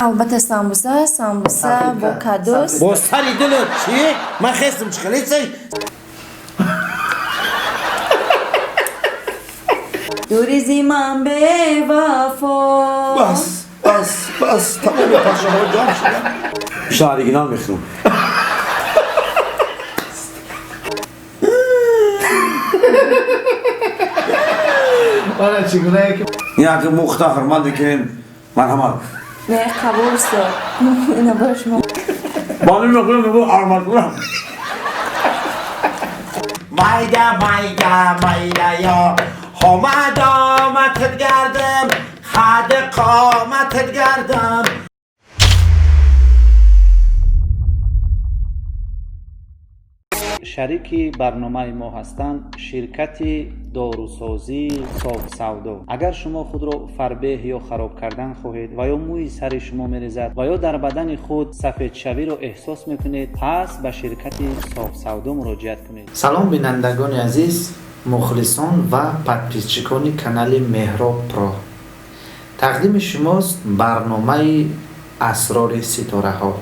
Албатта, самбуса, самбуса бо кадус. Бо сари дилот чӣ? Ман хестам, чӣ хеле? Дури зи ман бевафо. Бас, бас, бас, тамоми пашаҳо ҷамъ шуданд. Бишта оригинал мехӯрам. Ана чӣ гунае ки Ин мо худо ҳурмат мекунем, марҳамат. Не, қабул, устод. Ина бо шумо. Бани мехӯрам, мегӯ арматура. Майда, майда, майда, ё омад, омадат гардам, қад қоматат гардам. Шарики барномаи мо ҳастанд ширкати дорусозии Софсавдо. Агар шумо худро фарбеҳ ё хароб кардан хоҳед ва ё мӯи сари шумо мерезад ва ё дар бадани худ сафедшавиро эҳсос мекунед, пас ба ширкати Софсавдо муроҷиат кунед. Салом, бинандагони азиз, мухлисон ва подписчикони канали Меҳроб Про. Тақдими шумост барномаи Асрори ситораҳо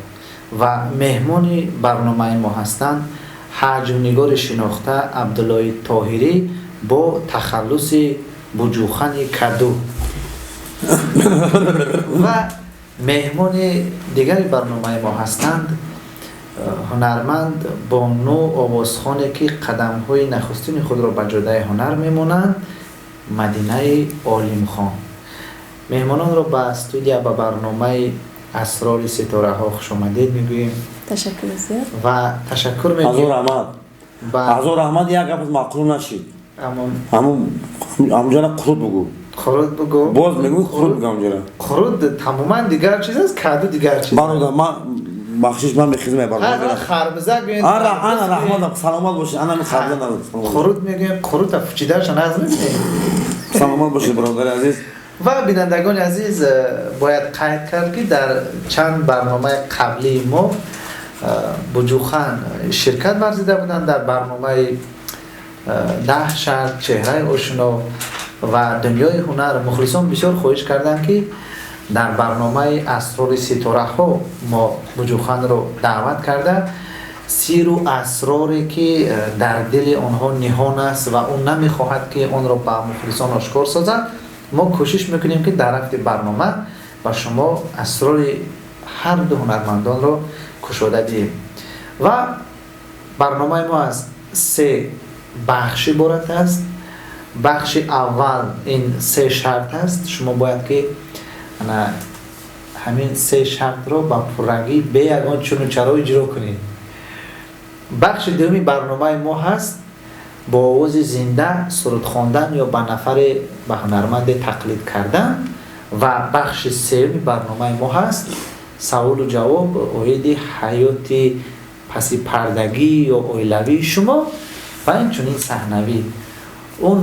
ва меҳмони барномаи мо ҳастанд ҳаҷвнигори шинохта Абдуллои Тоҳирӣ бо тахаллуси Буҷухани Каду ва меҳмони дигари барномаи мо ҳастанд ҳунарманд бону, овозхоне, ки қадамҳои нахустини худро ба ҷодаи ҳунар мемонанд, Мадинаи Олимхон. Меҳмононро ба студия, ба барномаи Асрори ситораҳо хушомадед мегӯем. Ташаккури зиёд. Ва ташаккур Ҳазор мегӯем раҳмат. Ба Ҳазор раҳмат. Як гап маъқул нашид. Ҳамон. Ҳамун ҳамунҷара қурут бугӯ. Қурут бугӯ. Боз мегӯ, қурут бугӯ ҳамунҷара. Қурут тамоман дигар чиз аст, каду дигар чиз. Бародар, ман бахшиш, ман мехизм барнома. Харбиза гӯем. Ара, ана, раҳмат, саломат бошед. Ана ми харбиза надод. Қурут мегӯем, қурута фучидаша нағз мебинем. Саломат бошед, бародари азиз. Ва бинандагони азиз, бояд қайд кард, ки дар чанд барномаи қаблии мо Буҷухан ширкат варзида буданд дар барномаи 10 шарт, чеҳраи ошино ва дунёи ҳунар. Мухлисон бисёр хоҳиш карданд, ки дар барномаи Асрори ситораҳо мо Буҷуханро даъват карда, сиру асроре, ки дар дили онҳо ниҳон аст ва ӯ намехоҳад, ки онро ба мухлисон ошкор созад, мо кӯшиш мекунем, ки дар рафти барнома ба шумо асрори ҳар ду ҳунармандонро кушода диҳем. Ва барномаи мо аз се бахш иборат аст. Бахши аввал ин се шарт аст. Шумо бояд, ки ҳамин се шартро ба пуррангӣ бе ягон чуну чаро иҷро кунед. Бахши дуюми барномаи мо ҳаст бо овози зинда суруд хондан ё ба нафаре, ба ҳунарманде тақлид кардан. Ва бахши сеюми барномаи мо ҳаст саволу ҷавоб оиди ҳаёти пасипардагӣ ё оилавии шумо ва инчунин саҳнавӣ. Он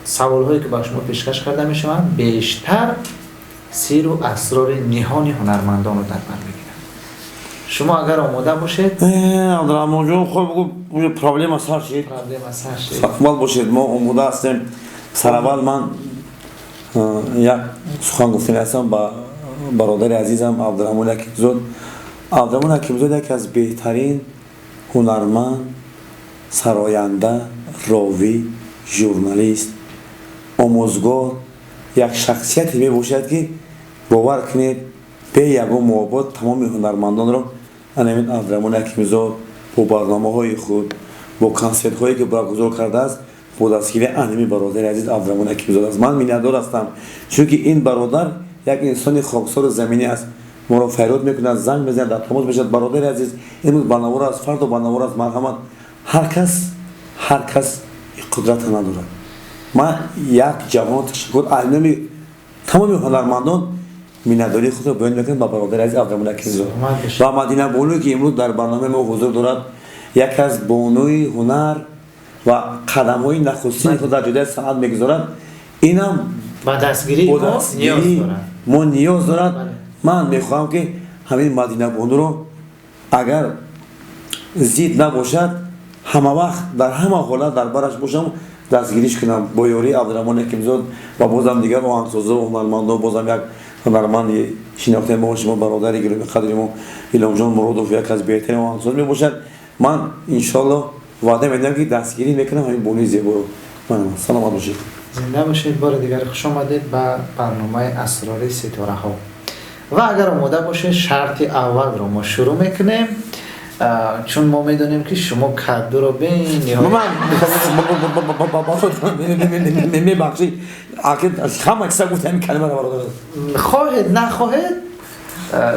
саволҳое, ки ба шумо пешкаш карда мешаванд, бештар сиру асрори ниҳони ҳунармандонро дар бар мегиранд. Шумо агар омода бошед. Абдураҳмонҷон, хоб бугӯ, проблема сар шид. Проблема сар шид. Саломат бошед, мо омода ҳастем. Сараввал ман як сухан гуфтани ҳастам ба бародари азизам Абдураҳмон Ҳакимзод. Абдураҳмон Ҳакимзод яке аз беҳтарин ҳунарманд, сароянда, ровӣ, журналист, омӯзгор, як шахсияте мебошад, ки бовар кунед, бе ягон муобод тамоми ҳунармандонро анамин Абдураҳмон Ҳакимзод бо барномаҳои худ, бо консертҳое, ки баргузор кардааст, бо дастгирии анами бародари азиз Абдураҳмон Ҳакимзод аст. Ман миннатдор ҳастам, чунки ин бародар як инсони хоксору заминӣ аст. Моро фарёд мекунад, занг мезанад, дар тамос мешавад: «Бародари азиз, имрӯз ба навор аст, фардо ба навор аст, марҳамат». Ҳар кас, ҳар кас қудрата надорад. Ман як ҷавон ташаккур аз номи тамоми ҳунармандон миннатдории худро баён мекунам ба бародари азиз Абдураҳмон Ҳакимзод. Ва Мадина Бонуе, ки имрӯз дар барномаи мо ҳузур дорад, яке аз бонуи ҳунар ва қадамҳои нахустини худ дар ҷодаи санъат мегузорад, инам ба дастгирии мо ниёз дорад. Ман мехоҳам, ки ҳамин Мадина Бонуро, агар зид набошад, ҳама вақт, дар ҳама ҳолат дар бараш бошам, дастгириш кунам бо ёрии Абдураҳмон Ҳакимзод ва бозам дигар оҳангсозо, ҳунармандо. Бозам як ҳунарманди шинохтаи мо, шумо бародари гиромӣ қадри мо Иломҷон Муродов яке аз беҳтарин оҳангсоз мебошад. Ман иншоалло ваъда медиҳам, ки дастгирӣ мекунам ҳамин бонуи зеборо. Саломат бошед. Зинда бошед. Бори дигар хуш омадед ба барномаи Асрори ситораҳо. Ва агар омода бошед, шарти аввалро мо шурӯъ мекунем, чун мо медонем, ки шумо кадуро бениҳоят Мебахшед, ҳама чиза гуфт, ҳамин калимаро, бародар. Хоҳед нахоҳед,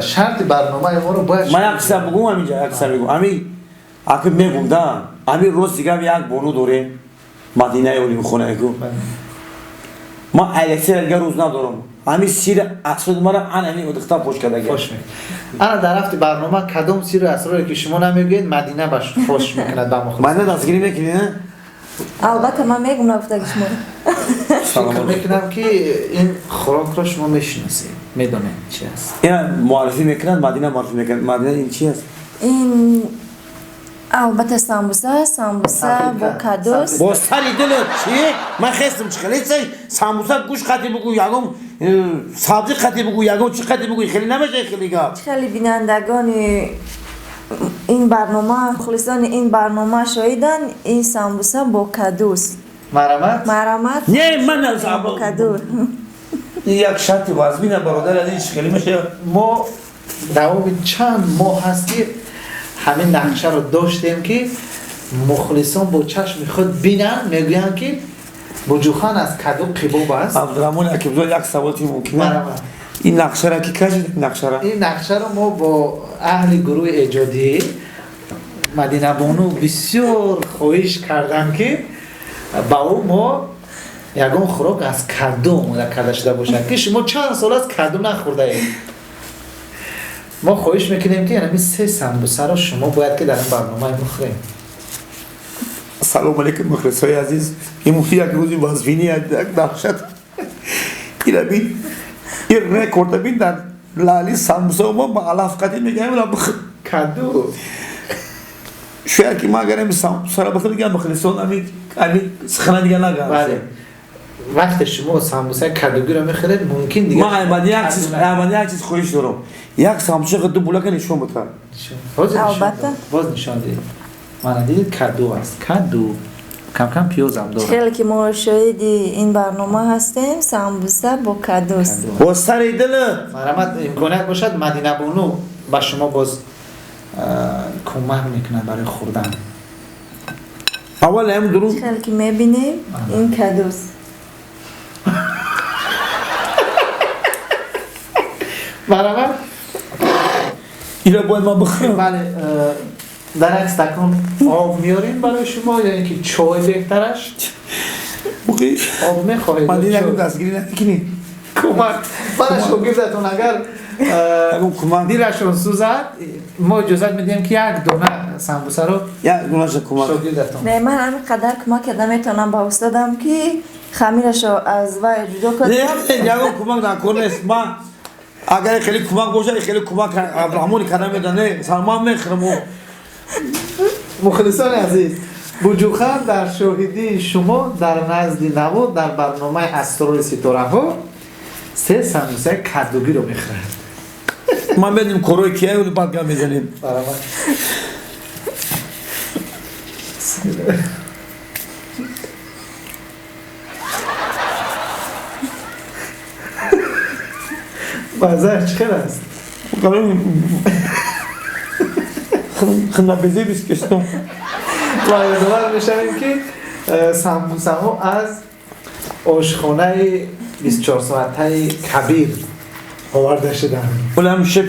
шарти барномаи моро бояд. Ман як чиза бугум ҳаминҷа, як чиза мегум. Ами аки мегум да, ами рост дигар як бону дорем, Мадинаи Олимхонаеку. Ман алексия дигар рӯз надорам. Ами сири асрори мара ан ами духтар фош кардаги. Фош мекунад. Ана дар рафти барнома кадом сиру асроре ки шумо намегӯед, Мадина ба фош мекунад ба мухлис. Мадина, дастгирӣ мекунӣ, на? Албатта, ман мегум нагуфтаги шуморо. Фикр мекунам, ки ин хӯрокро шумо мешиносед, медонед чи аст. Ина муаррифӣ мекунад, Мадина муаррифӣ мекунад. Мадина, ин чи аст? Ин албатта самбуса, самбуса бо кадуст. Бо сари дилат, чи ман хестам, чи хеле самбуса гӯш қати бугӯ, ягон сабзӣ қати бугӯ, ягон чи қати бугӯ, хеле намешавад, хеле гап. Хеле бинандагони ин барнома, мухлисони ин барнома шоҳиданд, ин самбуса бо кадуст. Марамат. Марамат. Не, ман бо каду. Як шарти вазмина, бародар азиз, чи хеле мешавад? Мо давоми чанд моҳ ҳаст, ки ҳамин нақшаро доштем, ки мухлисон бо чашми худ бинанд. Мегӯянд, ки Буҷухан аз каду қибоб аст. Абдураҳмон Акибзод, як саволи мумкин? Марамат. Ин нақшара ки кашид, нақшара? Ин нақшаро мо бо аҳли гурӯҳи эҷодӣ, Мадинабону бисёр хоҳиш кардам, ки ба ӯ мо ягон хӯрок аз каду омода карда шуда бошад, ки шумо чанд сол аст каду нахӯрдаед. Мо хоҳиш мекунем, ки ҳамин се самбусаро шумо бояд ки дар ин барномаи мо хӯрем. Салому алейкум, мухлисои азиз. Имрӯз як рӯзи вазвини, як даҳшат. Ира бин, ин рекорда бин, дар лаъли самбуса мо ба алаф қати мегаем ра бих. Каду. Шояд ки ман агар ами самбусаро бихӯрам, дигар мухлисон ами сухана дигар нагӯянд. Бале, вақте шумо самбусаи кадугиро мехӯред, мумкин дигар Ман аймади як чиз, аймади як чиз хоҳиш дорам, як самбуса ду булака нишон битам. Албатта. Боз нишон диҳед. Мана, дидед, каду аст, каду, камкам пиёзам дорад. Хеле ки мо шоҳиди ин барнома ҳастем, самбуса бо кадуст. Бо сари дилат. Марамат, имконият бошад, Мадинабону ба шумо боз кӯмак мекунад барои хӯрдан. Аввал ҳам дурун. Хеле ки мебинем, ин кадуст. Марамат. Ира бояд ман бихӯрам? Бале, дар як стакон об меорем барои шумо ё ин ки чой беҳтараш? Об мехоҳед? Мадина, ягон дастгирӣ намекунӣ? Кӯмак бара шогирдатон, агар Ягон кӯмак. дилашон сӯзад, мо иҷозат медиҳем, ки як дона самбусаро Як донаша кӯмак. шогирдатон. Не, ман ҳамин қадар кӯмак карда метавонам ба устодам, ки хамирашо аз вай ҷудо кардам. Не, ягон кӯмак дар кор нест. Ман агар хеле кӯмак бошад, хеле кӯмак Абдураҳмони карда медиҳам. Не, ман мехӯрам. Мухлисони азиз, Буҷухан дар шоҳидии шумо дар назди наво дар барномаи Асрори ситораҳо се самбусаи кадугиро мехӯрад. Ман медонем корҳои кия, баъд гап мезанем. Барамад. Маззааш чӣ хел аст? Хунабезӣ бискештум. Ва ёдовар мешавем, ки самбусаҳо аз ошхонаи 24-соатаи Кабир оварда шуданд. Вале шеф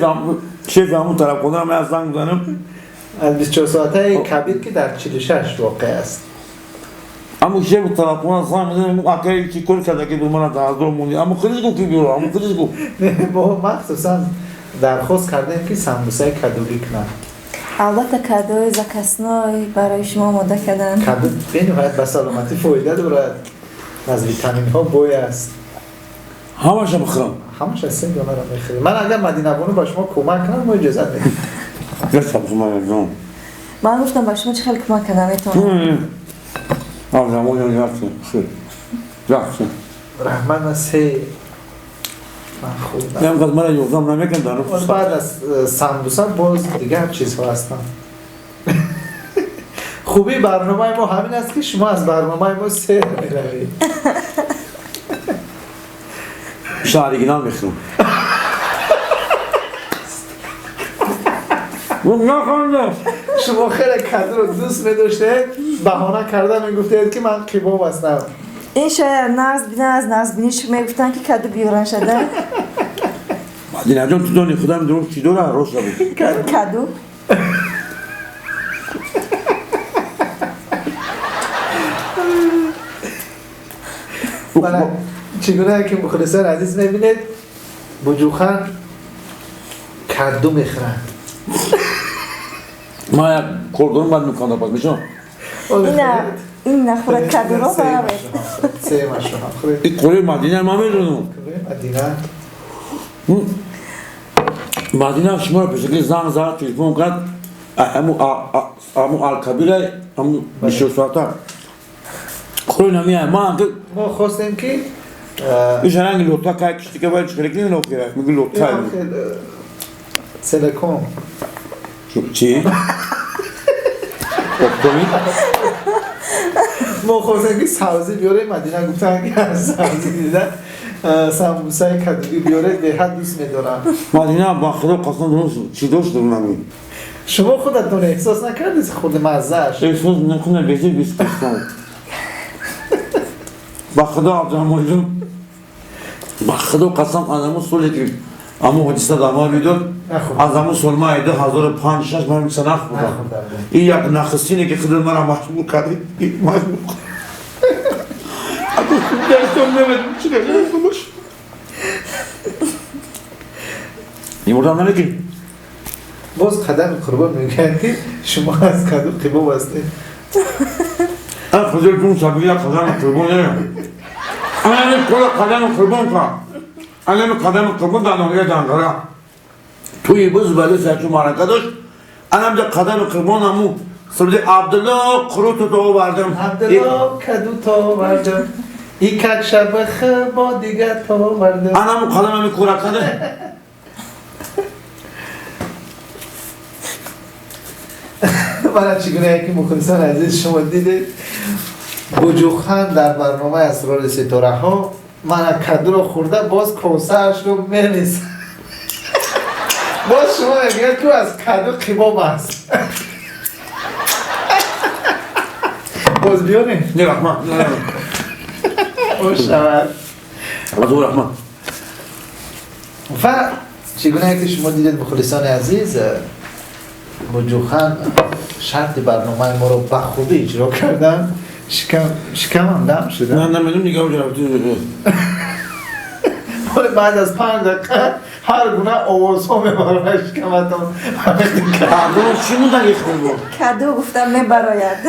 ҳамун тарабхона ман занг мезанам. Аз 24-соатаи Кабир, ки дар 46 воқеъ аст. Ҳамун шеф тарабхона занг мезанам: акай, чӣ кор карда, ки мана дар монди? Ҳамун худиш гуфт, ки биёр, ҳамун худиш гуфт. Мо махсусан дархост кардем, ки самбусаи кадугӣ кунанд. Албатта, кадои закасной барои шумо омода кардам. Каду бениҳоят ба саломатӣ фоида дорад, аз витаминҳо бой аст. Ҳамаша бихӯрам? Ҳамаша, се донаро мехӯрем. Ман агар Мадинабону ба шумо кӯмак кунам, мо иҷозат медиҳем. Ман гуфтам ба шумо, чӣ хеле кӯмак карда метавонам. Раҳмат. Ман се Ман хӯрдам. Ям қад мара ёрдам намекунад дар Боз баъд аз самбуса боз дигар чизҳо ҳастанд. Хубии барномаи мо ҳамин аст, ки шумо аз барномаи мо сер меравед. Иша оригинал мехӯрам. Нахондам. Шумо хеле кадро дӯст медоштед, баҳона карда мегуфтед, ки ман қибоб ҳастам. Ин шояд нағз бина, аз нағзбиниш мегуфтанд, ки каду биёран шада. Мадинаҷон, ту дони худам дуруст чӣ дора, рост набуд. Каду. Мана чӣ гуна ки мухлисон азиз мебинед, Буҷухан каду мехӯрад. Ман як кор дорам, баъд мекунам, пас мешавам. Ина ин нахӯрад кадуро баравед. Семашро ҳам хӯред. Ин қӯри Мадина ман медонам. Қӯри Мадина. Мадина шуморо пешакӣ занг зад, телефон кард, ҳаму Алкабира, ҳаму 24 соата. Қӯри намеяй, ман ки Мо хостем, ки иша ранги лота кай киштика вай чикарекни лохира, миги лота. Селеком. Чӣ? Оптоми? Мо хостем, ки сабзӣ биёрем, Мадина гуфтанд, ки аз сабзӣ дида самбусаи кадугӣ биёред, беҳад дӯст медорам. Мадина, ба худо қасам, дуруст чӣ дошт нами. Шумо худатон эҳсос накардед хурди маззааш? Эҳсос накунам, бези бискистам. Ба худо, Абдурахмонҷон, ба худо қасам, аз ҳамун соле ки ҳамун ҳодиса дар ма рӯй дод, аз ҳамун сол ман 2005-6 ман миса нахӯрдам. Ин як нахустине ки худо мара маҷбур кард, маҷбур дастом намедонам чӣ бош. Имурдам намекунӣ. Боз қадами Қурбон мегӯяд, ки шумо аз каду қибоб ҳастед. Худо сабия қадами Қурбон не. Анами кола қадами Қурбон ка. Анами қадами Қурбон дар ноҳияи Данғара. Тӯи буз бале сачу марака дошт. Анам қадами Қурбон аму суруди Абдулло қуруту то овардам. Абдулло каду то овардам. Икак шабах бо дига то овардам. Анаму қадам ами куракаде. Мана чӣ гуна яки мухлисон азиз шумо дидед, Буҷухан дар барномаи Асрори ситораҳо мана кадуро хӯрда, боз косаашро мелисад. Боз шумо мегӯяд, ки аз каду қибоб аст. Боз биёрем? Не, раҳмат. Шавад. Азу раҳмат. Ва чӣ гуна ки шумо дидед, мухлисони азиз, Буҷухан шарти барномаи моро ба хубӣ иҷро карданд. Шикамам дам шуда. Ман намедонам, нигоҳ баъд аз 5 дақиқа ҳар гуна овозҳо мебарояд шикаматон. Чӣ мудаги хӯрд? Каду гуфтам, мебарояд,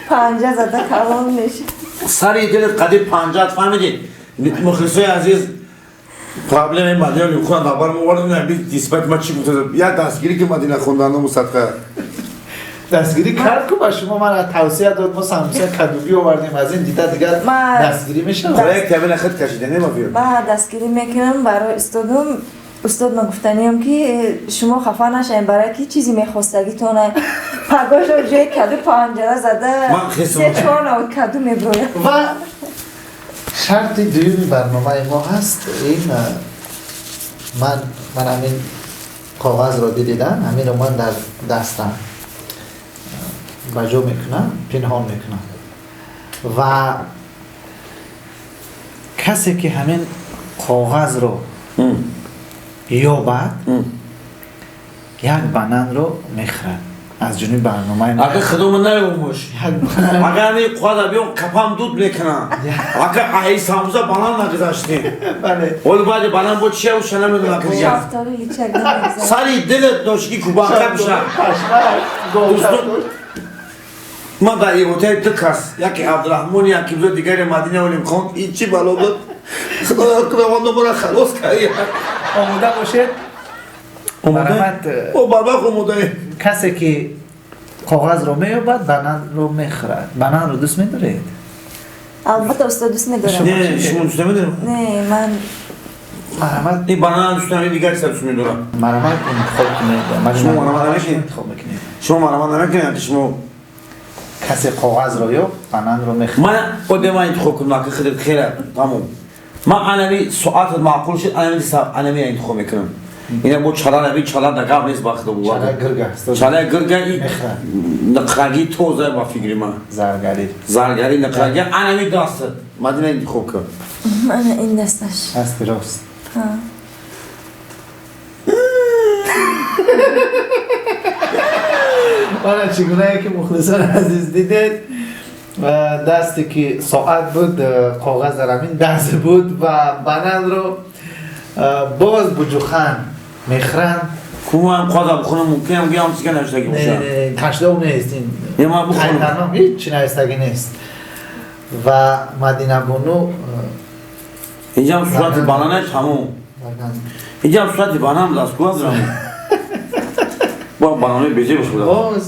панҷа зада калон мешид. Сари дилат қади панҷаат, фаҳмидӣ? Мухлисои азиз, проблемаи Мадина Лимхон хабар мовардем, нисбати ма чӣ гуфта, як дастгирӣ ки Мадина хонданому садқа. Дастгирӣ кард ку ба шумо, ман тавсия дод, мо самбуса кадугӣ овардем, аз ин дида дигар дастгирӣ мешавад. Як табина хит кашида не мафиё. Ба дастгирӣ мекунам барои устодум. Устод, ман гуфтаниям, ки шумо хафа нашавем, барое ки чизе мехостагитона пагоҳро ҷои каду панҷара зада се чор навъ каду меброяд. Ва шарти дуюми барномаи мо ҳаст ин. Ман ҳамин коғазро дидидам, ҳаминро ман дар дастам ба ҷо мекунам, пинҳон мекунам, ва касе ки ҳамин коғазро ёбад, як бананро мехӯрад аз ҷониби барномаи. Агар худома наёмуш, агар ани қода биём, капам дуд мекунам. Агар аҳи самбуса банан нагузаштем, ҳоли баъди банан бо чия уша намедонам. Сари дилат ношки кубанка биша. Ман дар иҳотаи ду кас, яке Абдураҳмон, яке бузо дигаре Мадина Олимхон, ин чӣ бало буд? Худоё, худовандо, мора халос кард. Омода бошед. Омода, о барбах, омодаем. Касе ки коғазро меёбад, бананро мехӯрад. Бананро дӯст медоред? Албатта, устод, дӯст медорам. Не, шумо дӯст намедоред? Не, ман Марҳамат. Ин банан дӯст дорам, дигар чиз дӯст медорам. Марҳамат интихоб кунед. Шумо марҳамат намекунед? Интихоб мекунед. Шумо марҳамат намекунед, ки шумо касе коғазро ёфт, бананро мехӯрад. Ман одам интихоб кунам, ки худат хеле тамом. Ман анами соат маъқул шуд, анами интихоб мекунам. Ина бо чала наби чала да гап нест бахт бу. Чала гирга аст. Чала гирга и мехӯрад. Нақраги тоза ба фикри ман. Заргари. Заргари нақраги анами даст. Мадина интихоб кун. Мана ин дасташ. Дасти рост. Мана чӣ гунае ки мухлисон азиз дидед, дасте ки соат буд, коғаз дар ҳамин даст буд ва бананро боз буҷухан мехӯранд. Кумам қода бухонам, мумкинам гӯям чига навиштагӣ бошад. Не, ташдоб нест ин. Не, ман бухонам. Қайдарном ҳеҷ чи навиштагӣ нест. Ва Мадинабону инҷам сурати банане тамом. Инҷам сурати банан даст куа дорам. Бо банани безе бошад. Боз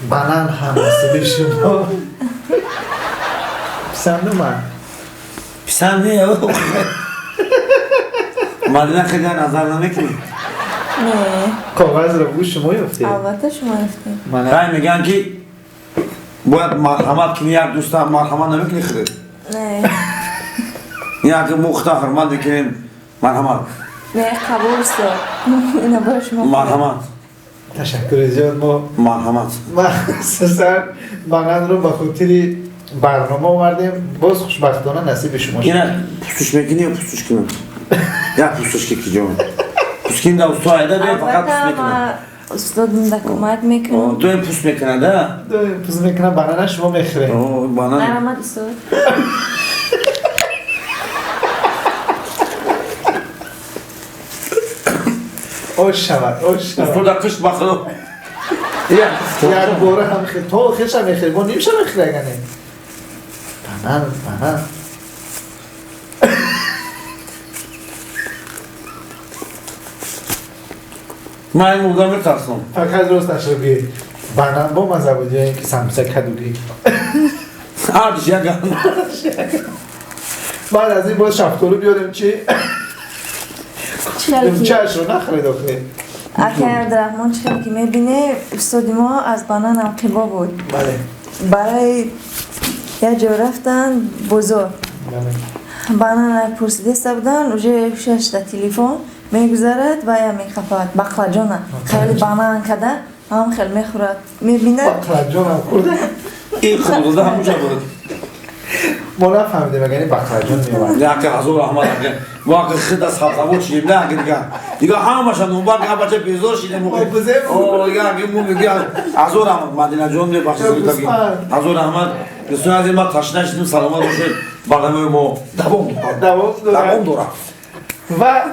банан ҳам насиби шумо. Писанд омад? Писанд не. Мадина хеле назар намекунӣ? Не. Коғазро гӯ шумо ёфтед? Албатта шумо ёфтед. Рай мегӯянд ки бояд марҳамат кунӣ як дӯста, марҳамат намекунӣ худат? Не. Як мо худта ҳурмат мекунем, марҳамат. Не, қабул устод. Ина бора шумо. Марҳамат. Ташаккури зиёд мо. Марҳамат. Махсусан бананро ба хотири барнома овардем, боз хушбахтона насиби шумо шуд. Ина пустуш мекунӣ ё пустуш кунам? Як пустуш ки ҷон. Пускин да усто айда дуем фақат пуст мекунам. Устодам да кӯмак мекунам. Дуем пуст мекунад, да? Дуем пуст мекунад, банана шумо мехӯред. О, банан. Марҳамат устод. Ош шавад, ош шавад. Устод да кишт ба худо. Як бора ҳам то охирша мехӯред, мо нимша мехӯред агар не. Банан, банан. Ман ин мурда метарсам. Фақат росташро гӯед. Банан бо маза буд ё ин ки самбуса кадугӣ? Ҳардуш як гап. Баъд аз ин боз шафтолу биёрем чи? Чашро нахӯред охир. Акай Абдураҳмон чӣ хел ки мебине, устоди мо аз бананам қибо буд. Бале. Барои як ҷо рафтан бозор. Бале. Банана пурсидеста будан, уже ҳушаш да телефон мегузарад ва я мехафад. Бақлаҷона. Хеле банан када, ҳам хел мехӯрад. Мебинад. Бақлаҷонам хӯрда. Ин хӯрда ҳамуша буд. Мо нафаҳмидем агар ин бақлаҷон меовард. Яке ҳазор раҳмат ака. Мо ака хид аз сабзавот шидем, на ака дигар. Дигар ҳамаша номбар ка бача безор шидем. Мо бузем. О, дигар ака мо мегӯям ҳазор раҳмат Мадинаҷон мебахшед. Ҳазор раҳмат. Дӯстони азиз, ма ташна шидем, саломат бошед. Барномаи мо давом дорад. Давом дорад. Давом дорад. Ва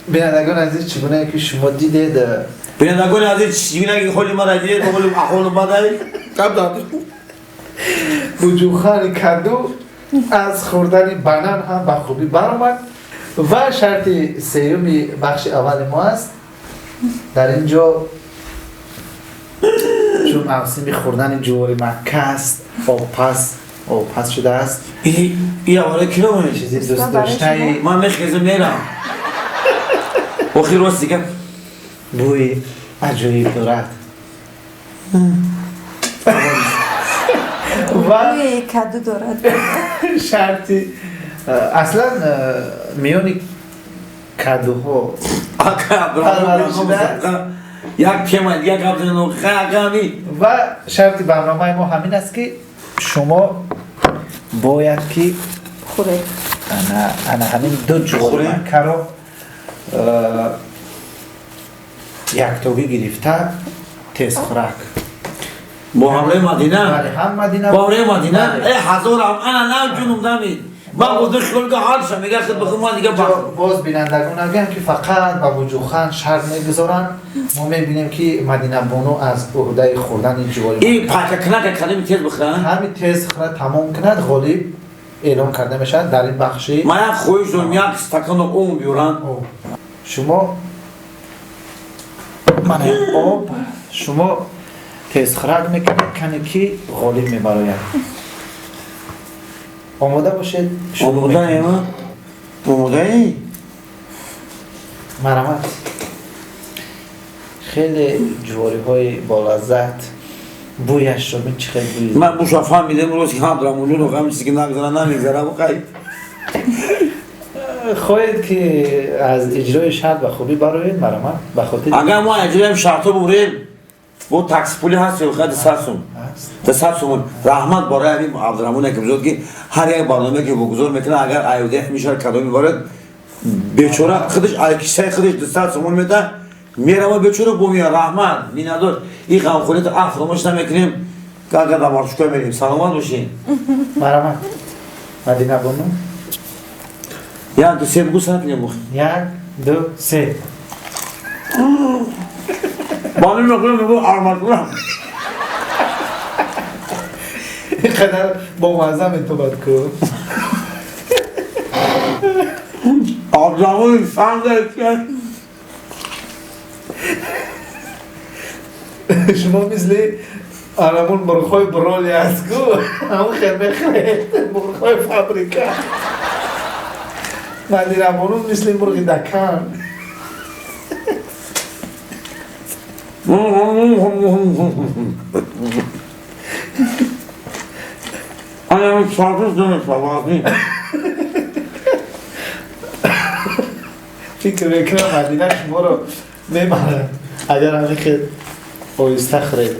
бинандагони азиз, чӣ гунае ки шумо дидед, бинандагони азиз, чӣ гунае ки ҳоли мара дидед, ҳоли аҳволи мадай кам дад. Буҷухани каду аз хӯрдани банан ҳам ба хубӣ баромад ва шарти сеюми бахши аввали мо аст. Дар ин ҷо чун мавсими хӯрдани ҷувори макка аст, обпаз шудааст. И аввала ки намонед? Чизи дӯстдоштаи ман мехезам мерам. Охир рост дигар бӯи аҷоиб дорад. Ва бӯи каду дорад. Шарти аслан миёни кадуҳо як тема, як гап занем, хагами. Ва шарти барномаи мо ҳамин аст ки шумо бояд ки хӯред. Ана ҳамин ду ҷувори маккаро яктогӣ гирифта тезхӯрак. Бо ҳамроҳи Мадина? Бале, ҳам Мадина. Бо ҳамроҳи Мадина? Бале. Э, ҳазорам, ана нав ҷунум дамид. Ман гуфтам хиёл ки ҳалша, мега хид бихӯр, ман дига бахӯр. Боз бинандагон нагӯям ки фақат ба буҷухан шарт мегузоранд. Мо мебинем ки Мадинабону аз уҳдаи хӯрдани ҷувори Ин пакакнака кадами тез бихӯрад? Ҳами тез хӯрад, тамом кунад, ғолиб эълон карда мешавад дар ин бахши. Ман як хоҳиш дорам, як стакан об биёрам. Шумо мана об, шумо Тезхӯрак мекунем, кане ки ғолиб мебарояд. Омода бошед. Омодаем? Омодаи? Марҳамат. Хеле ҷувориҳои болаззат, бӯяшро бин, чӣ хел бӯи. Ман буша фаҳмидем рӯз ки Абдураҳмонҷон ҳам чизе ки нагзара намегзара қайд. Хоҳед ки аз иҷрои шарт ба хубӣ бароед, марҳамат, ба хотири Агар мо иҷрои шартҳо бурем, бо таксипули ҳаст ё қади 100 сум. 100 сум. Раҳмат барои ҳамин Абдураҳмон Ҳакимзод, ки ҳар як барнома ки вогузор мекунад, агар аюде мешавад кадоми барояд, бечора худаш ай кисаи худаш 200 сумон медиҳад, мерава бечора бо меяд. Раҳмат, миннатдор. Ин ғамхорият фаромӯш намекунем. Агар дар маршрутка мерем, саломат бошед. Марҳамат. Мадина бону. 1 2 3 бигӯ, сар кунем. 1 2 3. Бону мегӯям, мегӯ арматура. Инқадар бомазза метобад ку. Абдураҳмон фаҳмид кард. Шумо мисли арамон мурғҳои броли аст ку, ҳамон хел мехӯред, мурғҳои фабрика. Мадина бону мисли мурғи дакан. Ана шарпиз намешавад. Фикр мекунам Мадина шуморо мебарад, агар ҳамин хел оҳиста хӯред.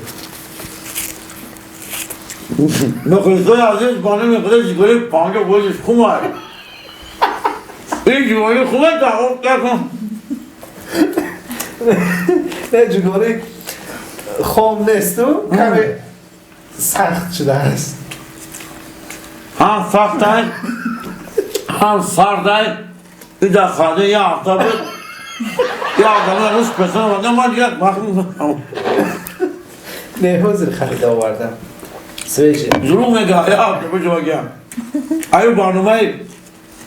Мухлисои азиз, бону мехӯред ҷигари панҷа гӯшаш хуб аст. Ин ҷигари хуб аст, даҳон накун. Не, ҷигари хом несту, каме сахт шудааст. Ҳам сахт аст, ҳам сард аст. Ин дар хаде як ҳафта буд. Як ҳафта буд, рӯз песан омадам, ман як вақт Не, ҳозир харида овардам. Свежий. Зурӯғ мегӯяд, як ҳафта пеш овардам. Аю барномаи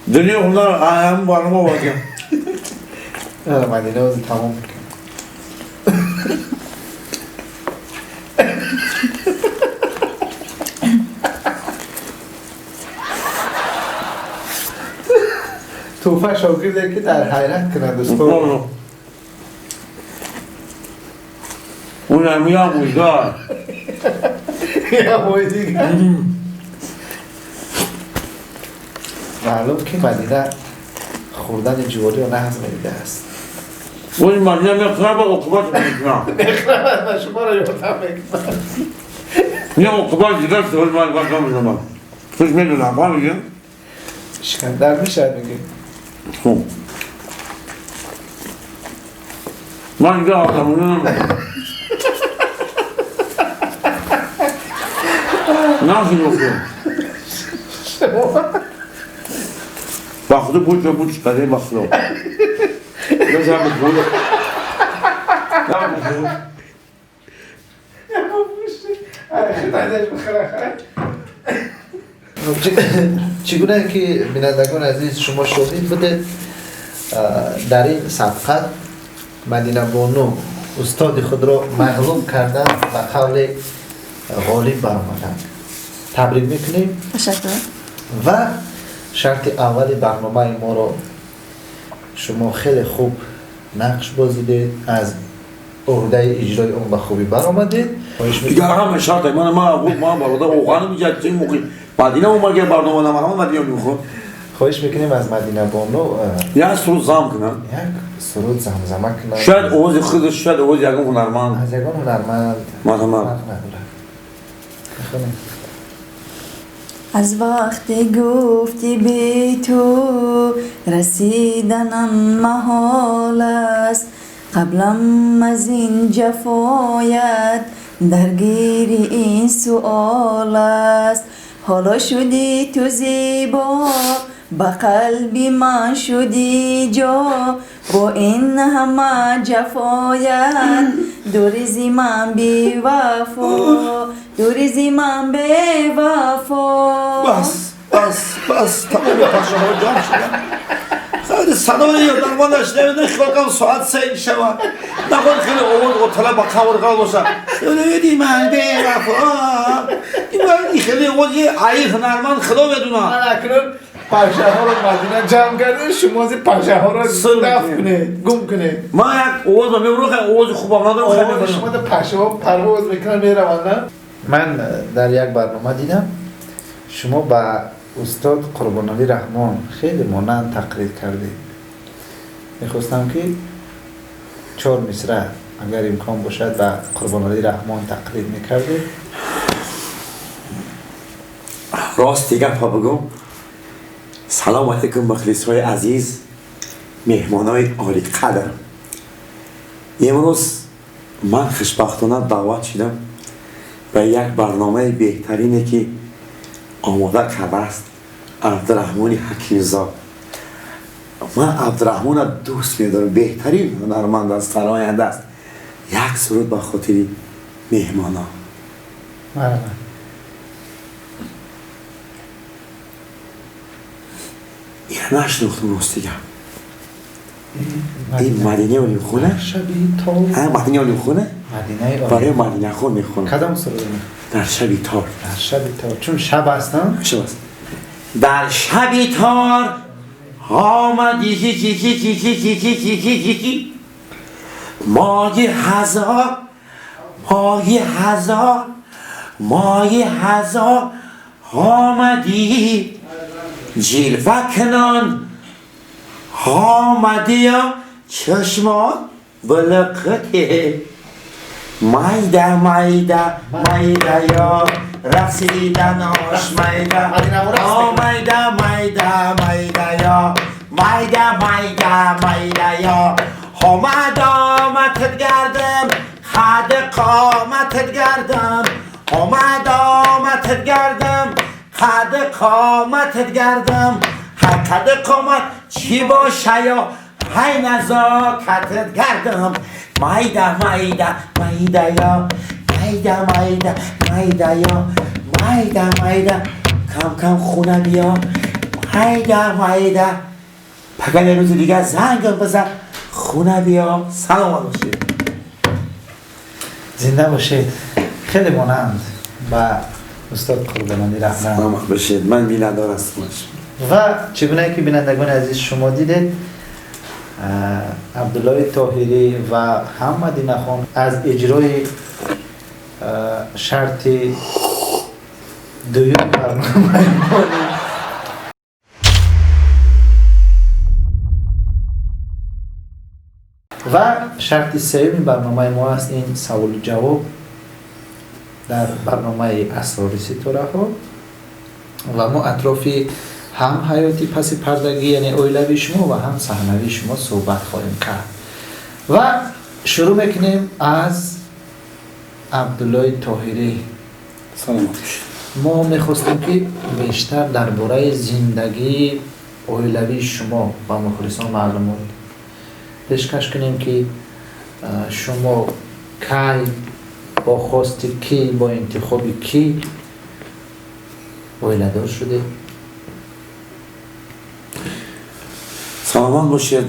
дунёи ҳунар, ҳамин барнома овардам. Мадина ҳозир тамом мекунад. Тӯҳфа шогирде ки дар ҳайрат кунад устод. Унам як мужгар. Як моҳи дигар. Маълум ки Мадина хӯрдани ҷувориро нағз медидааст. Ои Мадина мехӯрад ва оқибат мекунад. Мехӯрад ва шуморо ёрдам мекунад. Не, оқибат дигар шуд, ман вақт намедонам. Хуш медонам, фаҳмидӣ? Шикандар мешавад, мегӯӣ. Хуб. Ман дигар Абдураҳмонро намедонам. Нашинохтам. Ба худо буд ё буд шикаде, ба худо. Бизан ба худо. Чӣ гуна ки бинандагони азиз шумо шоҳид будед, дар ин сабқат Мадина бону устоди худро мағлуб карданд ва қавли ғолиб баромаданд. Табрик мекунем. Ташаккур. Ва шарти аввали барномаи моро шумо хеле хуб нақш бозидед, аз уҳдаи иҷрои он ба хубӣ баромадед. Дигар ҳама шарте ман ман бародар оғану меҷад чӣ муқи Мадина омад ки барнома намарам Мадина мехоҳ. Хоҳиш мекунем аз Мадина бону як суруд зам кунад. Як суруд замзама кунад. Шояд овози худаш, шояд овози ягон ҳунарманд. Аз ягон ҳунарманд. Марҳамат. Фарқ надорад. Мехонем. Аз вақте гуфти бе ту расиданам маҳол аст, қаблам аз ин ҷафоят даргири ин суол аст. Ҳоло шудӣ ту зебо, ба қалби ман шудӣ ҷо, бо ин ҳама ҷафоят дури зи ман бевафо, дури зи ман бевафо. Бас, бас, бас, тамоми пашаҳо ҷамъ шуданд. Садои ёдармонаш намедонам, хиёл кардам соат 3 шава. Наход хеле овоз отала ба қабрға боша. Суруди ман бевафо. Ин хеле овоз ай ҳунарманд худо медонад. Ман акнун пашаҳоро Мадина ҷамъ карда, шумо зи пашаҳоро дафт кунед, гум кунед. Ман як овоз мебурам, овози хубам надорам, хеле мебурам. Шумо да пашаҳо парвоз мекунанд, мераванд, на? Ман дар як барнома дидам, шумо ба устод Қурбоналӣ Раҳмон хеле монанд тақрир кардед. Мехостам ки 4 мисра агар имкон бошад ба Қурбоналӣ Раҳмон тақрир мекардед. Рости гапа бигӯм. Салом алейкум мухлисҳои азиз, меҳмонои олиқадр. Имрӯз ман хушбахтона даъват шудам ба як барномаи беҳтарине ки омода кардааст Абдураҳмони Ҳакимзод. Ман Абдураҳмонро дӯст медорам, беҳтарин ҳунарманд аст, сароянда аст. Як суруд ба хотири меҳмонон. Марҳамат. Ина нашинохтам рости гап. Ин Мадинаи Олимхона? Шаби тор. Мадинаи Олимхона? Барои Мадинахон мехонам. Кадом суруд? Дар шаби тор. Дар шаби тор. Чун шаб аст, шаб аст. Дар шаби тор омадӣ ки ки ки ки ки ки ки ки ки ки ки моҳи ҳазор, моҳи ҳазор, моҳи ҳазор омадӣ, ҷилва кунон омадия чашмон булуқте майда майда майда ё рақсиданош майда майда майда майда ё майда майда майда ё омад омадат гардам, қад қоматат гардам, омад омадат гардам, қад қоматат гардам, қад қомат чӣ боша ё ҳай назокатат гардам, майда майда майда ё майда майда майда ё майда майда кам кам хона биё майда майда паган як рӯзи дигар зангам бизан хона биё. Саломат бошед, зинда бошед. Хеле монанд ба устод Қурбоналӣ Раҳмон. Саломат бошед, ман миннатдор ҳастам. Ва чӣ гуна ки бинандагони азиз шумо дидед, Абдуллои Тоҳирӣ ва ҳам Мадинахон аз иҷрои шарти дуюми барномаи мо ва шарти сеюми барномаи мо аст ин саволу ҷавоб дар барномаи Асрори ситораҳо ва мо атрофи ҳам ҳаёти паси пардагӣ, яъне оилавии шумо ва ҳам саҳнавии шумо суҳбат хоҳем кард. Ва шурӯъ мекунем аз Абдуллои Тоҳирӣ. Саломат бошед. Мо мехостем ки бештар дар бораи зиндагии оилавии шумо ба мухлисон маълумот пешкаш кунем ки шумо кай, бо хости кӣ, бо интихоби кӣ оиладор шудед? Саломат бошед.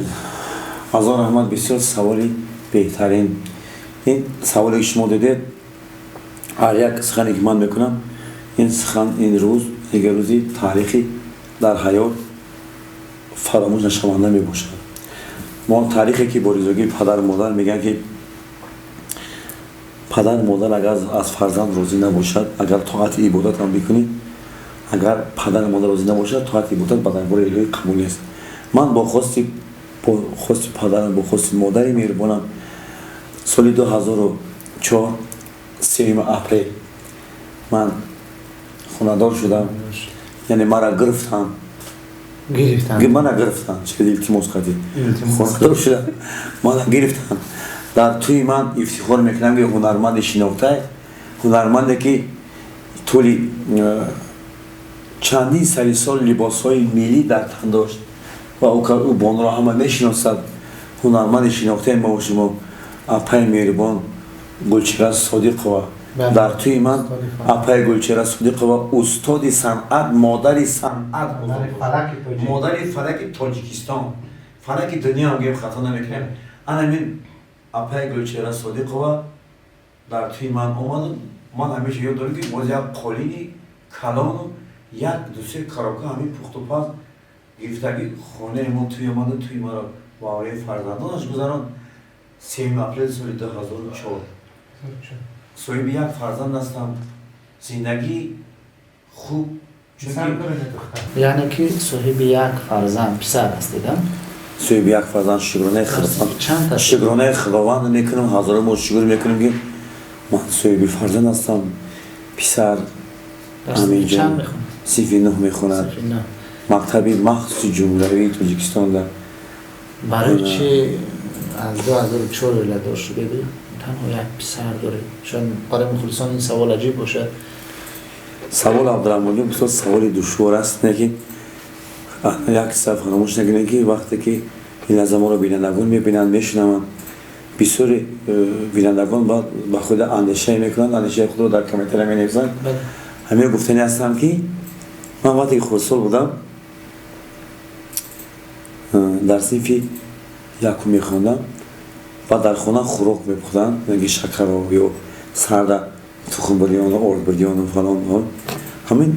Ҳазор раҳмат, бисёр саволи беҳтарин. Ин саволе ки шумо додед, ҳар як сухане ки ман мекунам, ин сухан ин рӯз дигар рӯзи таърихӣ дар ҳаёт фаромӯш нашаванда мебошад. Мо таърихе ки бо ризогии падару модар мегӯянд ки падару модар агар аз фарзанд розӣ набошад, агар тоати ибодат ҳам бикунӣ, агар падару модар розӣ набошад, тоати ибодат ба дарбори илоҳӣ қабул нест. Ман бо хости падарам, бо хости модари меҳрубонам соли 2004 3 апрел ман хонадор шудам. Яъне мара гирифтанд. Мана гирифтанд, чӣ илтимос кардед. Хонадор шудам, мана гирифтанд. Дар тӯи ман ифтихор мекунам ки ҳунарманди шинохта, ҳунарманде ки тӯли чандин сари сол либосҳои миллӣ дар тан дошт ва ӯ бонро ҳама мешиносад. Ҳунарманди шинохтаи мо шумо апаи меҳрубон Гулчеҳра Содиқова. Дар тӯи ман апаи Гулчеҳра Содиқова устоди санъат, модари санъат, модари фалаки Тоҷикистон, Фалаки дунё ҳам гӯем, хато намекунем. Анамин апаи Гулчеҳра Содиқова дар тӯи ман омаду ман ҳамеша ёд дорам, ки боз як қолини калону як дусе коробка ҳамин пухтупаз гирифтаги хонаи мо тӯй омаду тӯи маро бо ҳамроҳи фарзандонаш гузаронд. 3 апрели соли 2004. Соҳиби як фарзанд ҳастам, зиндагӣ хуб. Яъне ки соҳиби як фарзанд писар ҳастед? Соҳиби як фарзанд, шукронаи Чанд? Шукронаи Худованд мекунам, ҳазорон бор шукр мекунам, ки ман соҳиби фарзанд ҳастам, писар. Ҳаминҷо синфи нӯҳ мехонад, мактаби махсуси ҷумҳуриявии Тоҷикистонда. Барои чи аз 2004 оиладор шудеду танҳо як писар доред? Шояд барои мухлисон ин савол аҷиб бошад. Савол, Абдураҳмонҷон, бисёр саволи душвор аст, лекин як чиза фаромӯш накунем, ки вақте ки ин лаҳза моро бинандагон мебинанд, мешунаванд, бисёри бинандагон ба худ андешае мекунанд, андешаи худро дар комментария менависанд. Ҳамин гуфтани ҳастам, ки ман вақте ки хурдсол будам, дар синфи якум мехондам ва дар хона хӯрок мепухтанд, ки шакаро ё сарда тухм бирёну орд бирёну фалон. Ҳамин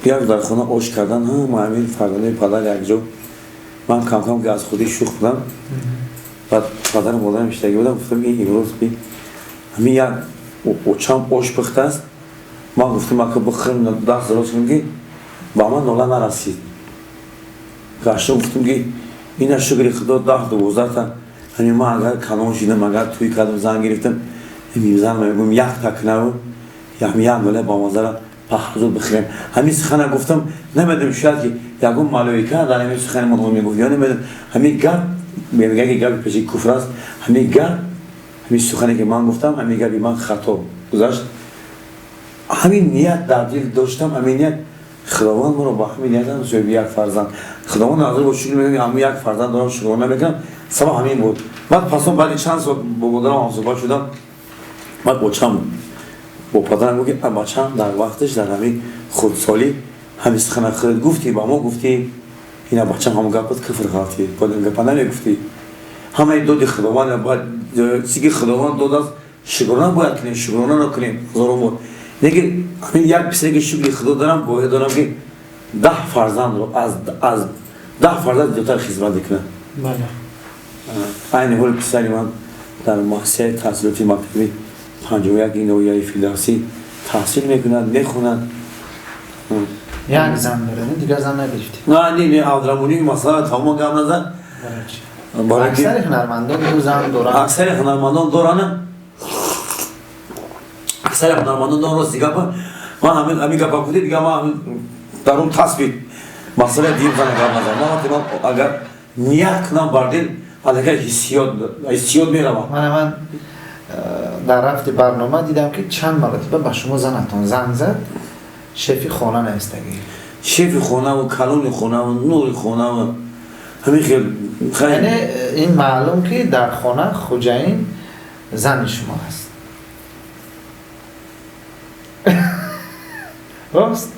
як дар хона ош кардан, ҳама ҳамин фарзандои падар якҷо. Ман камкам ки аз худӣ шӯх будам, баъд падару модарам иштагӣ будам, гуфтам, ин имрӯз ҳамин як очам ош пухтааст. Ман гуфтам, ака, бихӯрем, даст дароз кунем, ки ба ман нола нарасид. Гаштам, гуфтам, ки ина, шукри Худо, 10-12та. Ҳамин ман агар калон шидам, агар тӯй кардам, зан гирифтам, зан мегӯм, як такнаву як нола ба мазара паҳзуд бихӯрем. Ҳамин сухана гуфтам, намедонам, шояд ки ягон малоика дар ҳамин сухани ман мегуфт ё намедонам. Ҳамин гап, мегӯяд, ки гапи пеши куфр аст. Ҳамин гап, ҳамин сухане ки ман гуфтам, ҳамин гапи ман хато гузашт. Ҳамин ният дар дил доштам, ҳамин ният Худованд маро ба ҳамин ниятам соҳиби як фарзанд. Худованд назар бо шукр мекунам, ҳамин як фарзанд дорам, шукрона мекунам. Сабаб ҳамин буд. Баъд пасон баъди чанд сол бо модарам ҳамсӯҳбат шудам. Баъд бочам бо падарам гуфт, ки бачам, дар вақташ, дар ҳамин хурдсолӣ ҳамин сухана худат гуфтӣ, ба мо гуфтӣ, ина бачам, ҳамон гапат куфр ғалтӣ, бояд ин гапа намегуфтӣ. Ҳамаи доди Худованд, бояд чизе ки Худованд додааст, шукрона бояд кунем, шукрона накунем ҳазорон бор. Лекин ҳамин як писаре ки, шукри Худо, дорам, бояд дорам, ки 10 фарзандро, аз 10 фарзанд зиёдтар хизмат мекунад. Айни ҳол писари ман дар муассисаи таҳсилоти мактаби 51 ноҳияи Фирдавсӣ таҳсил мекунад, мехонад. Як зан доред, дигар зан нагирифтед? На, не, не, Абдураҳмонӣ, масъала тамом гап назад. Аксари ҳунармандон ду зан доранд. Аксари ҳунармандон доранд, аксари ҳунармандон доранд. Рости гапа, ман ҳамин гапа гуфти, дигар ман дар он тасбит масъалаи дим зана гап назад. Ман вақте ман агар ният кунам бар дил, аллакай ҳиссиёт меравад. Мана, ман дар рафти барнома дидам, ки чанд маротиба ба шумо занатон занг зад, шефи хона наистагӣ. Шефи хонаву калони хонаву нури хонаву ҳамин хел. Яъне ин маълум, ки дар хона хуҷаин зани шумо аст, рост?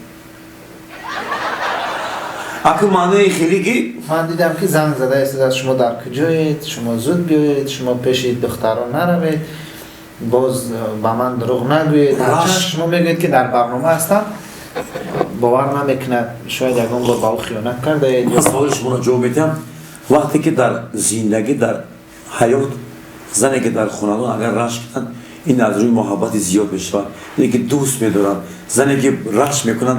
Аку маънои хеле ки Ман дидам, ки занг зада истодааст: шумо дар куҷоед, шумо зуд биёед, шумо пеши духтарон наравед, боз ба ман дурӯғ нагӯед. Ҳарчанд шумо мегӯед, ки дар барнома ҳастам, бовар намекунад, шояд ягон бор ба ӯ хиёнат кардаед. Ман саволи шуморо ҷавоб медиҳам. Вақте ки дар зиндагӣ, дар ҳаёт, зане ки дар хонадон агар рашк кунад, ин аз рӯи муҳаббати зиёд мешавад, ине ки дӯст медорад. Зане ки рашк мекунад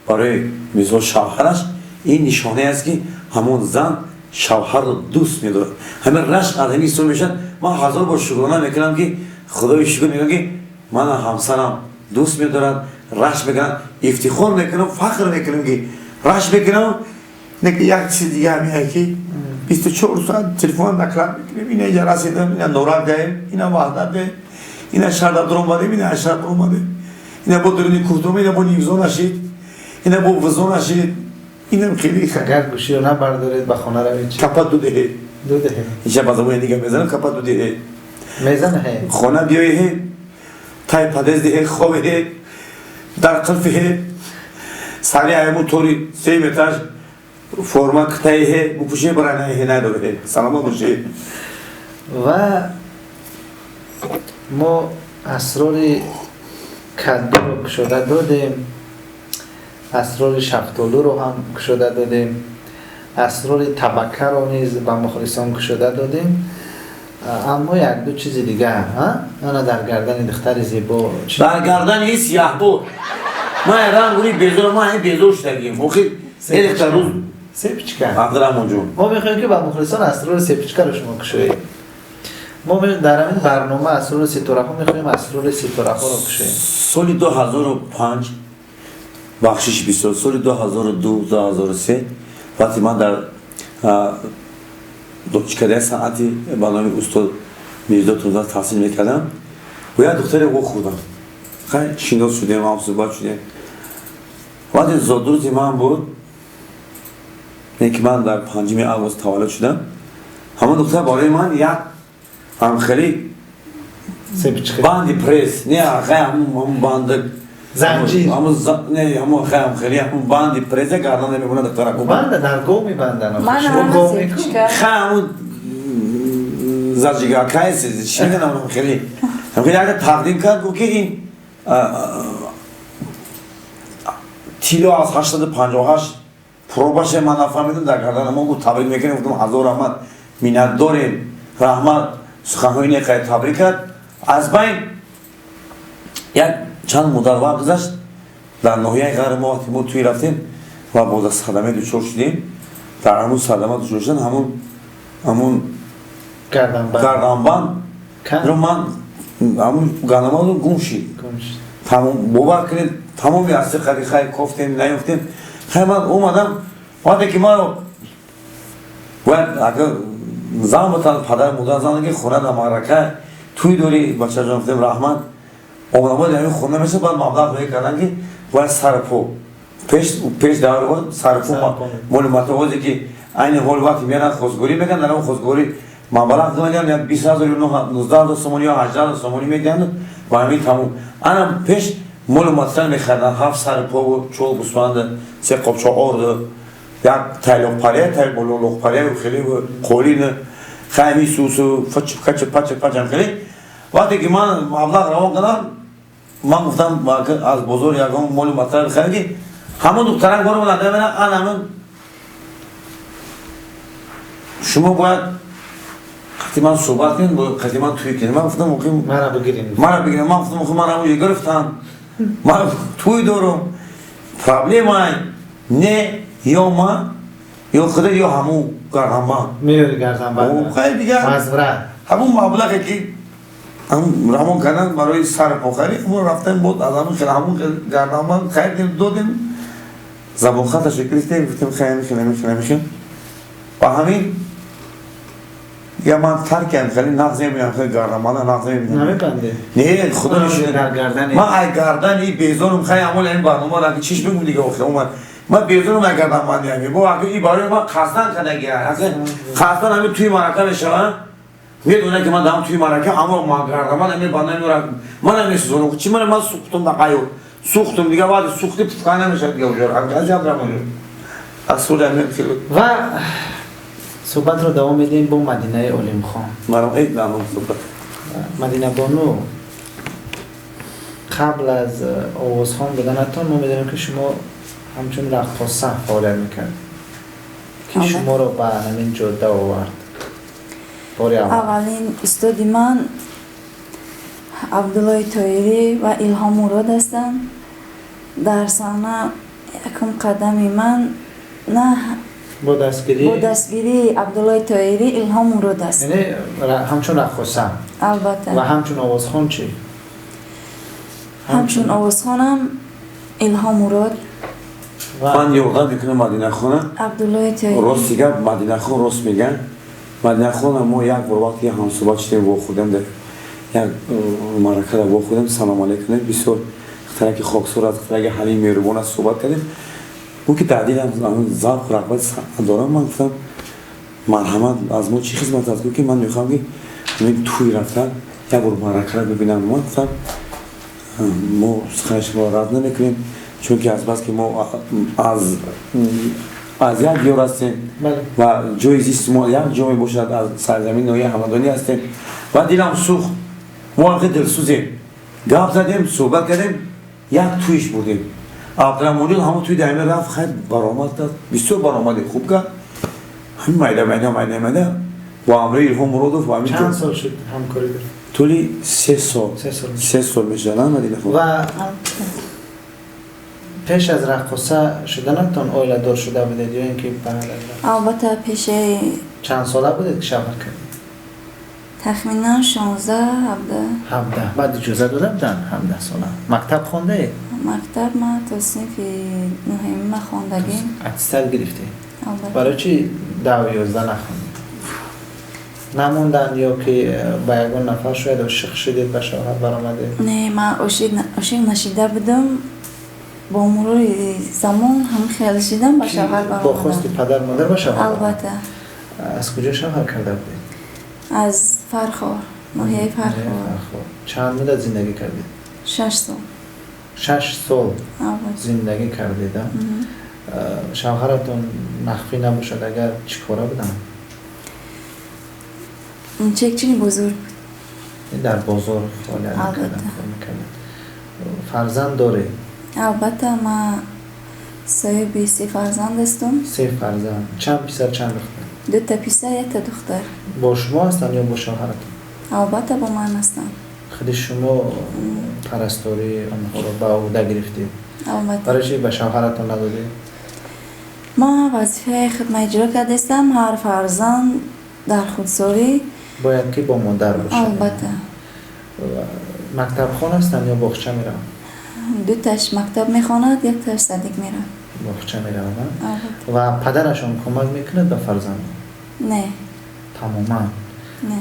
барои мисол шавҳараш, ин нишонае аст, ки ҳамон зан шавҳарро дӯст медорад. Ҳамин рашк аз ҳамин ҳисоб мешавад. Ман ҳазор бор шукрона мекунам, ки Худои шукр мекунам, ки мана ҳамсарам дӯст медорад, рашк мекунад. Ифтихор мекунам, фахр мекунам, ки рашк мекунам. Не, як чизи дига ҳамине, ки 24 соат телефон наклад мекунем: ина инҷа расидам, ина Норак даем, ина Ваҳдат даем, ина шаҳрда дуромадем, ина шаҳр дуромадем, ина бо дуруни кӯҳдум, ина бо нимзо нашид, ина бо вузо нашид. Инам хеле. Агар гӯширо набардоред, ба хона равед чи? Капа ду деҳе. Ду деҳе. Инҷа ба забони дига мезанам, капа ду деҳе. Мезана ҳе. Хона биёеҳе, тай подъезд деҳе, хобеҳе, дар қилфеҳе, сари айму тори се метраш. Форма китаи бупӯше барай надоре. Саломат бошед. Ва мо асрори каддуро кушода додем, асрори шафтолуро ҳам кушода додем, асрори табакаро низ ба мухлисон кушода додем. Аммо як-ду чизи дигар, ана дар гардани духтари зебо дар гардани сияҳбуд. Ман рангури безор, ман безор шудагим. Охир элехта рӯз сепичка. Абдурахмонҷон, мо мехоҳем ки ба мухлисон асрори сепичкаро шумо кушоед. Мо дар ҳамин барнома асрори ситораҳо мехоҳем асрори ситораҳоро кушоем. Соли 2005, бахшиш бисёр, соли 2002 2003 вақте ман дар донишкадаи санъати ба номи устод Мирзо Турсунзода таҳсил мекардам, бо як духтаре вохӯрдам. Хай шинос шудем, ҳамсӯҳбат шудем. Вақте зодрӯзи ман буд, ки ман дар 5 август таваллуд шудам, ҳамон духтар барои ман як ҳамхели банди пресс, не ҳамон банд занҷир, не ҳамон ҳамхели ҳамон банди пресс гардан намемонад духтара. Банда дар гов мебанданд. Хай ҳамон зажигалкаи чӣ мегӯям, ҳамхели ҳамхели як тақдим кард, гуфт ки ин тилло аз 858 пробаше. Ман нафаҳмидам дар гардана мо гуфт табрик мекунем. Гуфтам ҳазор раҳмат, миннатдорем, раҳмат, суханҳои неқай табрик кард. Аз байн як чанд муддат вақт гузашт, дар ноҳияи Ғарб мо вақте мо тӯй рафтем ва боз аз садаме дучор шудем. Дар ҳамун садама дучор шудан ҳамун гарданбанд ро ман ҳамун гарданбанд гум шид. Бовар кунед, тамоми асри хари хай кофтем, наёфтем. Хай ман омадам, вақте ки маро бояд агар зан бутан, падар модар зан ки хона дар маърака тӯй дорӣ, бачаҷон, гуфтем раҳмат. Омадам бояд ҳамин хона мешад, баъд маблағ рӯй кардан ки бояд сарпо пеш дар сарпо моли матоҳозе ки айни ҳол вақте меран хозгорӣ мекунанд, дар он хозгорӣ маблағ медиҳанд, як 20 000 ё 19 000 сомонӣ ё 18 000 сомонӣ медиҳанд ва ҳамин тамом. Ана пеш молу материал мехариданд, 7 сарпо, 4 гӯсфанд, 3 қопча орд, як тайлоқпария, тайлоқпария хеле қолин, хайми сусу фач кач пач пачам хеле. Вақте ки ман маблағ равон кардам, ман гуфтам аз бозор ягон молу материал бихарем, ки ҳамон духтарак бор омада мена ан ҳамон шумо бояд қати ман суҳбат кунед, қати ман тӯй кунед. Ман гуфтам мара бигиред, мара бигиред. Ман гуфтам ман ҳамон гирифтам, ман тӯй дорам, проблема не ё ман ё худат ё ҳамун гарданбанд меёри гарданбанд. Хай дигар ҳамун маблағе ки равон кардан барои сарпохарӣ, ҳамон рафтем боз аз ҳамун хел ҳамун гарданбанд харидем, додем, забонхаташо гирифтем, гуфтем хай ҳамин хел ҳамин хел ҳамин хел. Ва ҳамин дигар ман тарк кардам, хеле нағз мебинам, хеле гарданбанда нағз мебинам. Намебанде? Не, худо нишон. Ман ай гардани безорум, хай ҳамон ҳамин барнома ки чиш бигум дига охир омад. Ман безорум ай гарданбанди ҳамин. Бо аки и барои ман қасдан кардагия. Қасдан ҳамин туи марака мешавад. Медонад ки ман дар туи марака, аммо ман гарданбанд ҳамин банда меорам. Ман ҳам месӯзонам. Чи ман сӯхтум дар қайё. Сӯхтум дига баъди сӯхти пуфка намешавад дига уҷо. Аз Абдурахмон. Аз сули ҳамин хеле. Ва суҳбатро давом медиҳем бо Мадинаи Олимхон. Марам эй давом суҳбат. Мадина бону, қабл аз овозхон буданатон мо медонем ки шумо ҳамчун раққоса фаъолият мекардед, ки шуморо ба ҳамин ҷода овард? Бори аввал аввалин устоди ман Абдуллои Тоирӣ ва Илҳом Мурод ҳастанд. Дар саҳна якум қадами ман на бо дастгирӣ, бо дастгирии Абдуллои Тоирӣ, Илҳом Мурод аст. Яъне ҳамчун раққоса? Албатта. Ва ҳамчун овозхон чӣ? Ҳамчун овозхонам Илҳом Мурод. Ман ёрдам мекунам Мадинахона. Абдуллои Тоирӣ. Рости гап, Мадинахон рост мегӯяд. Мадинахона мо як бор вақте ҳамсӯҳбат шудем, вохӯрдем, дар як маъракада вохӯрдем, салом алейкум, бисёр духтараки хоксор аст, духтараки ҳалим, меҳрубон аст, суҳбат кардем. Гуфт ки дар дилам завқу рағбати санъат дорам. Ман гуфтам марҳамат, аз мо чӣ хизмат аст? Гуфт ки ман мехоҳам ки ҳамин тӯй рафтан як бор маъракаро бибинам. Ман гуфтам мо сухани шуморо рад намекунем, чунки аз бас ки мо аз Аз як диёр ҳастем ва ҷои зисти мо як ҷо мебошад, аз сарзамини ноҳияи Ҳамадонӣ ҳастем ва дилам сӯхт. Мо ҳам хеле дилсӯзем, гап задем, суҳбат кардем, як тӯиш бурдем. Абдураҳмонҷон ҳамон тӯи даима рафт, хайр, баромад кард, бисёр баромади хуб кард. Ҳамин майда майда майда майда бо ҳамроҳи Илҳом Муродов. Чанд сол шуд ҳамкорӣ доред? Тӯли 3 сол, 3 сол мешавад, Мадина. Ва пеш аз раққоса шуданатон оиладор шуда будед ё ин ки? Албатта, пеши. Чанд сола будед, ки шавҳар кардед? Тахминан 16, 17. 17. Баъд иҷоза дода буданд? 17 сола мактаб хондаед? Мактаб ма то синфи нуҳуми ма хондагим. Аттестат гирифтед? Барои чи 10, 11 нахондед? Намонданд ё ки ба ягон нафар шояд ошиқ шудед, ба шавҳар баромадед? Не, ман ошиқ нашида будам. Бо мурури замон ҳам хел шидам, ба шавҳар баромадам. Бо хости падар модар ба шавҳар? Албатта. Аз куҷо шавҳар карда будед? Аз Фархор, ноҳияи Фархор. Чанд муддат зиндагӣ кардед? 6 сол. 6 сол зиндагӣ кардед. Шавҳаратон, махфӣ набошад агар, чӣ кора буданд? Чекчини бузург. Дар бозор фаъолият мекарданд. Фарзанд доред? Албатта, ман соҳиби се фарзанд ҳастам. Се фарзанд. Чанд писар, чанд духтар? Дута писар, якта духтар. Бо шумо ҳастанд ё бо шавҳаратон? Албатта, бо ман ҳастанд. Худи шумо парастории онҳоро ба ӯҳда гирифтед? Албатта. Барои чи ба шавҳаратон надодед? Ман вазифаи худма иҷро кардастам. Ҳар фарзанд дар худсорӣ бояд ки бо модар бошад. Албатта. Мактабхон ҳастанд ё боғча мераванд? Дуташ мактаб мехонад, якташ садик меравад. Боғча меравад. Ва падарашон кӯмак мекунад ба фарзандон? Не. Тамоман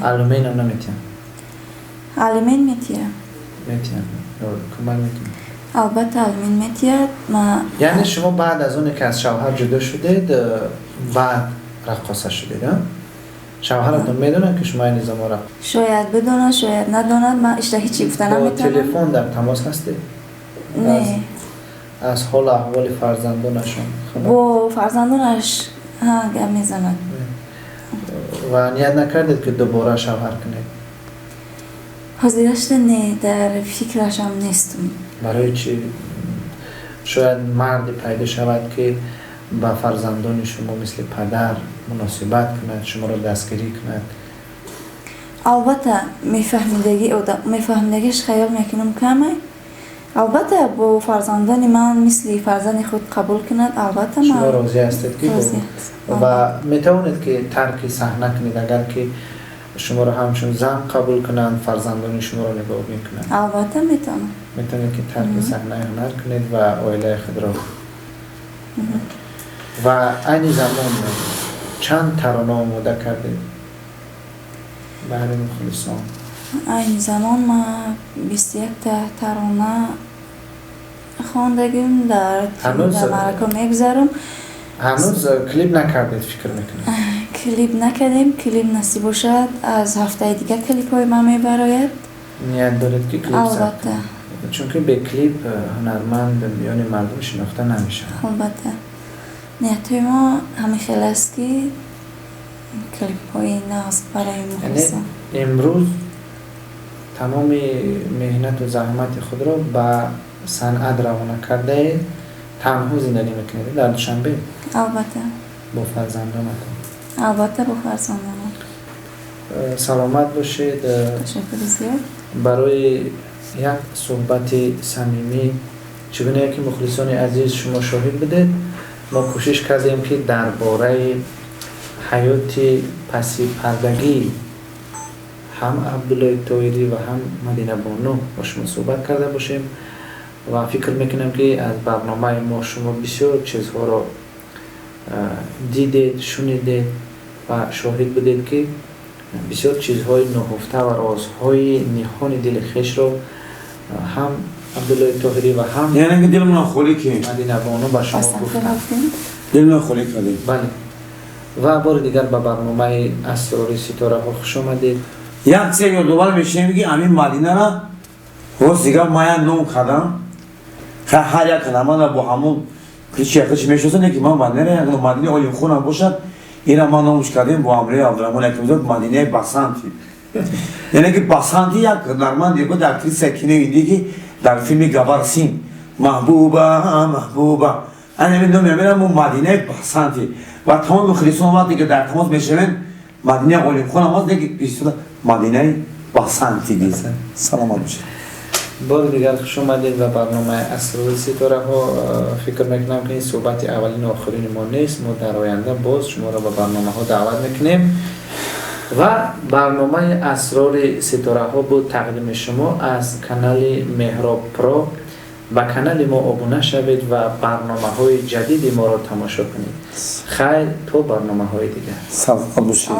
алюменам наметиҳанд? Алимент метиҳад. Метиҳанд, кӯмак мекунад? Албатта, алимент метиҳад. Яъне шумо баъд аз оне ки аз шавҳар ҷудо шудед, баъд раққоса шудед? Шавҳаратон медонад, ки шумо айни замон рақ Шояд бидонад, шояд надонад. Ман ишта ҳечи гуфта Бо наметавонам. телефон дар тамос ҳастед? Не. Аз ҳолу аҳволи фарзандонашон? Бо фарзандонаш гап мезанад. Ва ният накардед, ки дубора шавҳар кунед? Ҳозирашта не, дар фикрашам нестам. Барои чи? Шояд марде пайдо шавад, ки ба фарзандони шумо мисли падар муносибат кунад, шуморо дастгирӣ кунад. Албатта, мефаҳмидагӣ, мефаҳмидагиш хаёл мекунам камай. Албатта, бо фарзандони ман мисли фарзанди худ қабул кунад, албатта. Шумо розӣ ҳастед ки? Ва метавонед, ки тарки саҳна кунед, агар ки шуморо ҳамчун зан қабул кунанд, фарзандони шуморо нигоҳ мекунанд? Албатта, метавонам. Метавонед, ки тарки саҳнаи ҳунар кунед ва оилаи худро. Ва айни замон чанд тарона омода кардед баҳри мухлисон? Айни замон ма 21-та тарона хондагим, дар маърака мегузарам. Ҳанӯз клип накардед, фикр мекунед? Клип накардем. Клип насиб бошад, аз ҳафтаи дигар клипҳои ман мебарояд. Ният доред, ки клип? Албатта. Чунки бе клип ҳунарманд миёни мардум шинохта намешавад. Албатта, ниятҳои мо ҳамин хел аст, ки клипҳои нағз барои мухлисон. Имрӯз тамоми меҳнату заҳмати худро ба санъат равона кардаед, танҳо зиндагӣ мекунед дар Душанбе? Албатта. Бо фарзандонатон? Албатта, бо фарзандонам. Саломат бошед. Ташаккури зиёд. Барои як суҳбати самимӣ. Чӣ гуна ки, мухлисони азиз, шумо шоҳид будед, мо кӯшиш кардем, ки дар бораи ҳаёти пасипардагӣ ҳам Абдуллои Тоирӣ ва ҳам Мадинабону бо шумо суҳбат карда бошем ва фикр мекунам, ки аз барномаи мо шумо бисёр чизҳоро дидед, шунидед ва шоҳид будед, ки бисёр чизҳои нуҳуфта ва розҳои ниҳони дили хешро ҳам Абдуллои Тоҳирӣ ва ҳам Яъне ки дилмона холӣ ки Мадинабону ба шумо гуфтанд. Дилмона холӣ кардем. Бале, ва бори дигар ба барномаи «Асрори ситораҳо» хуш омадед. Як чизе ёдовар мешавем, ки ҳамин Мадинара, рост дигар, ман як ном кардам. Ҳар як ҳунарманда бо ҳамун Ҳеч яқичи мешиносанд, ки ман Мадинаро як Мадинаи Олимхонам бошад, ина ман номуш кардем бо амри Абдурахмон Ҳакимзод Мадинаи Басанти. Яъне ки Басанти як ҳунарманде буд, актриса кинои ҳиндӣ, ки дар филми Габар Синг «Маҳбуба, маҳбуба», ана номи амира мо Мадинаи Басанти. Ва тамоми мухлисон вақте ки дар тамос мешаванд, Мадинаи Олимхонам ҳаст, леки Мадинаи Басанти гиза. Саломат бошед. Бори дигар хуш омадед ба барномаи «Асрори ситораҳо». Фикр мекунам, ки ин суҳбати аввалину охирини мо нест. Мо дар оянда боз шуморо ба барномаҳо даъват мекунем. Ва барномаи «Асрори ситораҳо» буд, тақдими шумо аз канали Меҳроб Про. Ба канали мо обуна шавед ва барномаҳои ҷадиди моро тамошо кунед. Хайр, то барномаҳои дигар. Саломат бошед.